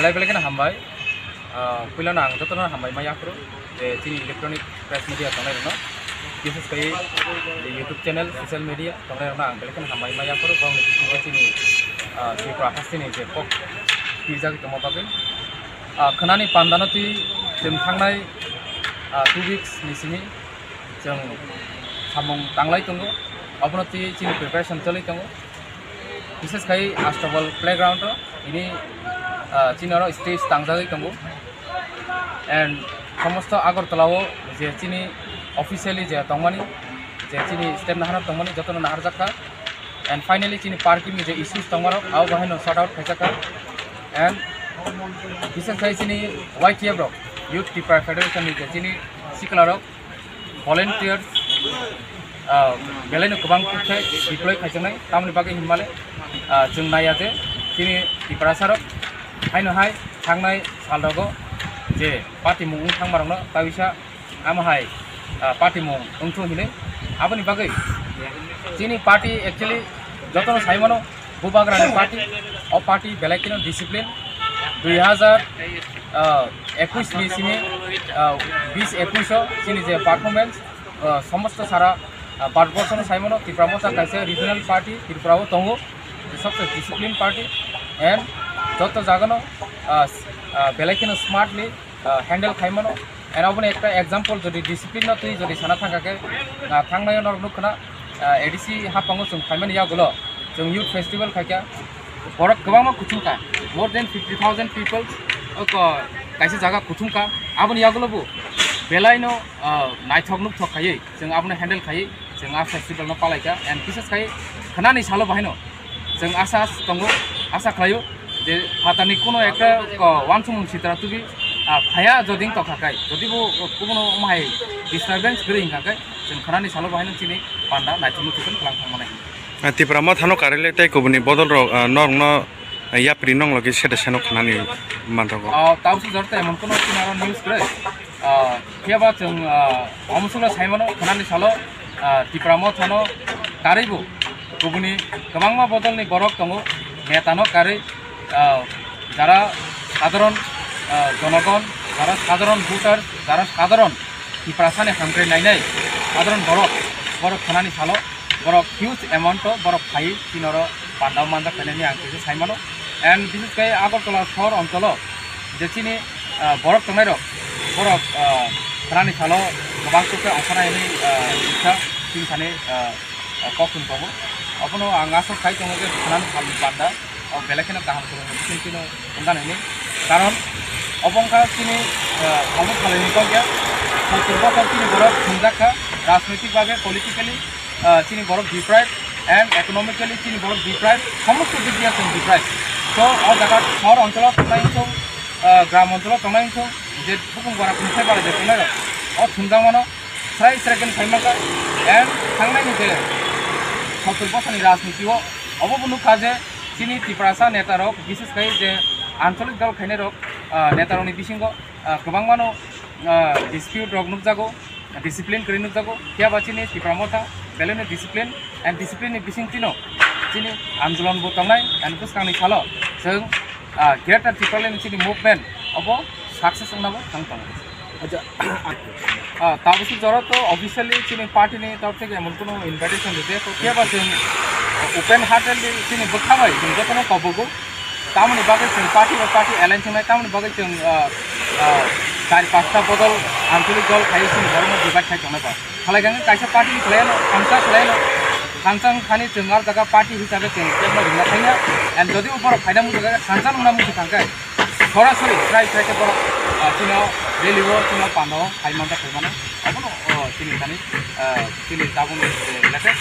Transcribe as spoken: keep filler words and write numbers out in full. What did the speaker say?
Belai belai kheno hambai. Ah, puilano ang jotono hambai ma yaphuru je chini electronic press media tongnai rokno, bises kaiwi je YouTube channel, social media tongnai rokno ang belai kheno hambai ma yaphuru, bongni bisingtwi chini, ah, Tripura hasteni je kok twijagwi tongma bagwi. Ah, khwnani pandano twi chwng thangnai, ah, two weeks ni simi chwng samung tanglai tongo, obono twi chini preparation choli tongo. Bises khai Astabal playground o ini, ah, chini oro stage tangjagwi tongo. And somosto Agartala o je chini officially je tongmani, je chini state nahara tongmani jotono naharjak kha. And finally chini parking ni je issues tongmarok abo bahaino sort out khaijak kha. And bises khai chini Y T F rok, Youth Tipra Federation ni je chini sikla rok, volunteers, ah, belai no kwbang khe deploy khaijaknai, tamoni bagwi hinmale, ah, chwng naiya je chini Tiprasa rok haino hai thangnai sal rogo je party mung wng thangma rokno tawisa amo hai, ah, party mung wngthung hinwi. Aboni bagwi chini party actually jotono sai mano, Bubagrani party, o party belai kheno discipline. Dui hazar, ah, ekush ni simi, ah, bis ekush o chini je performance, ah, somosto sara, ah, Bharatborshono sai mano, Tipra Motha kaisa regional party, Tripura o tongo, je sobse discipline party, and joto jagano, ah, s-, ah, belai kheno smartly, ah, handle khai mano. And oboni ekta example, jodi discipline no twi jodi sana thangkha khe, ah, thangnai norok nukha na, ah, A D C haphango chwng phaimani yagulo chwng youth festival khaikha, borok kwbangma kuchung kha, more than fifty thousand people o ko-, kaisa jaga kuchung kha. Aboni yagulo bo belai no, ah, naithok nukthok khaiwi chwng abono handle khaiwi chwng a festival no palaikha. And bises khai khwnani salo bahaino chwng asa tongo, asa khlaio je phatarni kuno ekta ko-, wansukmung sitra tubi, ah, phaya jodi wng tongkha khe, jodi bo kubuno omo hai disturbance kwrwi wngkha khe, chwng khwnani salo bahaino chini panda naithok nukthok khe kwlang thangmani. Ah, Tipra Mothano karwi le tei kubuni bodol rok, ah, norokno, ah, yapri nong logi sede seno khwnani manrogo. Ah, tabuk jora tei emon kuno chini aro news kwrwi. Ah, phiya ba chwng, ah, omo swkno sai mano, khwnani salo, ah, Tipra Mothano karwi bo kubuni kwbangma bodolni borok tongo, netano karwi, ah, jara sadharon, ah, jonogon, jara sadharon voters, jara sadharon Tiprasani hamkrai nainai sadharon borok, borok khwnani salo borok huge amount o borok phaiwi chini oro pandao manjak khainani ang kisa sai mano. And bises khe Agartala sohor oncholo je chini, ah, borok tongnairok, borok, ah, khwnani salo kwbang khe ongkhornai hwnwi, ah, kisa chini thani, ah, ah, kok chwng tongo. Obono ang aswk khai tongo je khwnani salni panda o belai kheno kaham kwrwngni bising chino wngkha hinwi. Karon obo wngkha chini, ah, omo salini kok ya, sottor bochor chini borok thumjak kha, rajnoitik bhabe, politically, ah, chini borok deprived and economically chini borok deprived, somosto dik diya chwng deprived. So o jaga sohor oncholo tongnai wngthung, ah, gram oncholo tongnai wngthung, je bukung bara kungsai bara je tongnai rok, o thumjakmano srai srai khe phai mankha. And thangnai ni je sottor bochorni rajniti o obo bo nukha je chini Tiprasa neta rok, bises khai je ancholik dol khainai rok, ah, neta rokni bisingo, ah, kwbangmano, ah, dispute rok nukjago, discipline kwrwi nukjago. Phiya ba chini Tipra Motha belai no discipline, and discipline ni bising chino chini andolon bo tongnai, and bwskangni salo chwng, ah, Greater Tipraland chini movement obo success wngna bo thang tongo. Acha, ah, tabuk si jora to officially chini party ni torop theke emon kono invitation rwde, to phiya ba chwng open heartedly chini bwkha bai chwng jotono kobogo. Tamoni bagwi chwng party bai party alliance wngnai, tamoni bagwi chwng, ah, ah, char pasta bodol ancholik dol khai chini borokno divide khai tongnai ba. Khalai khe kaisa party ni khlai ano, thansa khlai ano, thansa wng thani chwng ar jaga party hisabe chwng kebno rwna thangya. And jodi o borok phaina muchung khe, thansa wngna muchung thang khe, sorasori srai srai khe borok, ah, chini o rally o, chini o panda o khai manta khai mano. Abono, oh, chini thani, ah, chini tabukni, eh, latest.